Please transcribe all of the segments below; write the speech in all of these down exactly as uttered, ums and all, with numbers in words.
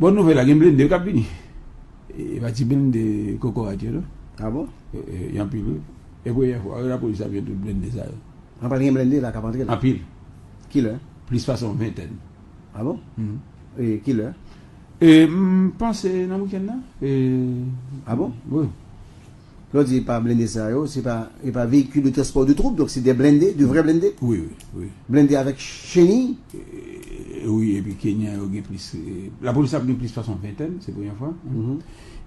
Bon nouvèl la, gen blende k ap vini. E pa ti blende kokorat yo, non. Ah bon? E, e, e anpil, wi. E premyè fwa, wi, lapolis ap jwenn tout blende sa yo. An pral gen blende la k ap antre la? Anpil. Kilè? Plis pase yon ventèn. Ah bon? Mhm. E kilè? E, m panse nan wikenn nan. E, ah bon? Wi. Lè w di pa blende sa yo, se pa, e pa véhicule de transport de troupes, donk se de blende, de vrè blende? Wi, wi, wi. Blende avèk cheni? E, wi, epi Kenyan yo gen plis, e, lapolis ap gen plis pase yon ventèn, se premyè fwa. Mhm.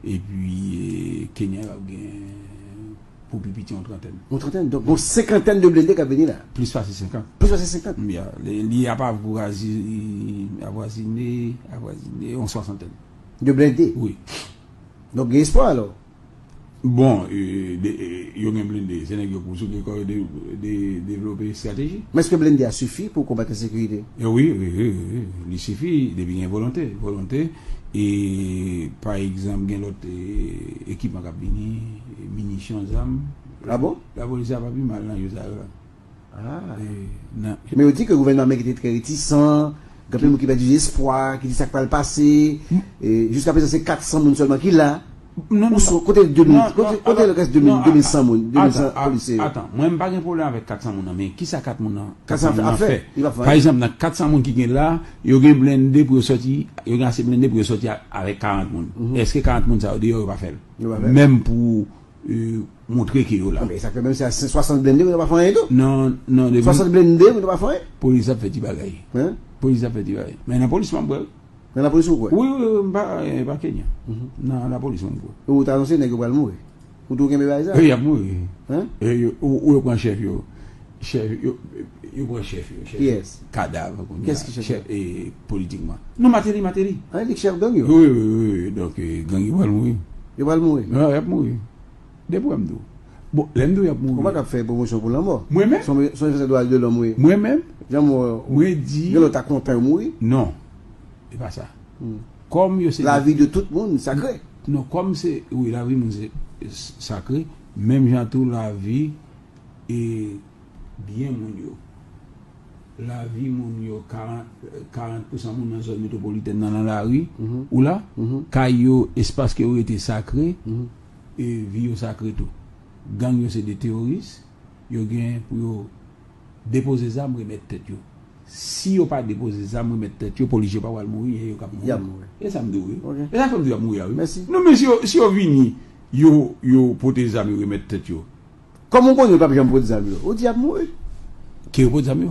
Epi, e, Kenyan yo ap gen pou pi piti yon trantèn. Yon trantèn? Donk, yon senkantèn de blende k ap vini la? Plis pase senkant. Plis pase senkant? Ya, li, li ap avwazi-, avwazine, avwazine yon swasantèn. De blende? Wi. Donk, gen espwa alò? Bon, e, de, e, yo gen blende, se nèg yo pou sou kò yo de, de, devlope estrateji. Men èske blende a sifi pou konbat ensekirite? E wi, wi, wi, wi, wi. Li sifi, depi gen volonte, volonte. E, pa egzanp, gen lòt, e, ekipman k ap vini, e, minisyon, zam. Ah bon? Lapolis la pa pi mal nan yo sa yo la. Ah. E, nan, men yo di ke gouvènman ameriken te trè retisan, gen anpil moun ki pèdi espwa, ki di sa k pral pase. E, jiska prezan, se kat san moun sèlman ki la. Non, non, non. Kote de mil, non, kote, non, kote lè rès de mil, non, de mil san moun, de mil san polisye yo? Atan, mwen, m pa gen pwoblèm avèk kat san moun nan, men kisa kat moun nan, kat san moun nan fè? Pa egzanp, nan kat san moun ki gen la, yo gen blende pou yo sòti, yo gen ase blende pou yo sòti a-, avèk karant moun. Mhm. Èske karant moun sa yo deyò, yo pa fè l? Yo pa fè l. Menm pou e, montre ke yo la. Men sa k fè menm si a swasant blende, nou pa fè anyen tou. Non, non, depi swasant blende, nou pa fè anyen. Polis ap fè ti bagay. Hein? Polis ap fè ti bagay. Men nan polis, m ap wè. Men nan polis, ou kwè? Wi, wi, wi, m pa, e, pa Kenyan. Mhm. Nan lapolis, m kwè. Ou ta anonse nèg yo pral mouri. Ou tou kenbe bagay sa? E, y ap mouri. Hein? E, yo, ou, ou yo pran chèf yo. Chèf yo, yo pran chèf yo. Chèf yo. Kiyès? Kadav, kounye a. Kiyès ki chèf yo? Chèf, e, politikman. Non, Mateli, Mateli. Ah, li k chèf gang yo? Wi, wi, wi, wi. Donk, e, gang yo pral mouri. Yo pral mouri? Non, y ap mouri. Depi w wè m di w. Bon, lè m di w y ap mouri. Ou pa ka fè pwomosyon pou lanmò. Mwen menm? Son, son defensè dwa de lòm, wi. Mwen menm? Jan mwen, mwen di, gen lòt ta kontan yo mouri? Non. E pa sa. Hmm. Kòm yo se lavi de tout moun sakre. Non, kòm se, wi, lavi moun se, s-, sakre, menm jan tou lavi e byen moun yo. Lavi moun yo, karant, karant pousan moun nan zòn metwopolitèn nan, nan lari, mhm, ou la, mhm, kay yo, espas ke yo rete sakre, mhm, e vi yo sakre tou. Gang yo se de teworis, yo gen pou yo depoze zam, remèt tèt yo. Si yo pa depoze zam, remèt tèt yo, polis yo pa pral mouri, e yo k ap mouri. Y ap mouri. E sa m di w, wi. Ok. E sa fè m di w y ap mouri a, wi. Mèsi. Non, men si yo, si yo vini, yo, yo pote zam, yo remèt tèt yo. Kòman w konnen yo p ap janm pote zam yo? Ou di y ap mouri. Ke yo pote zam yo?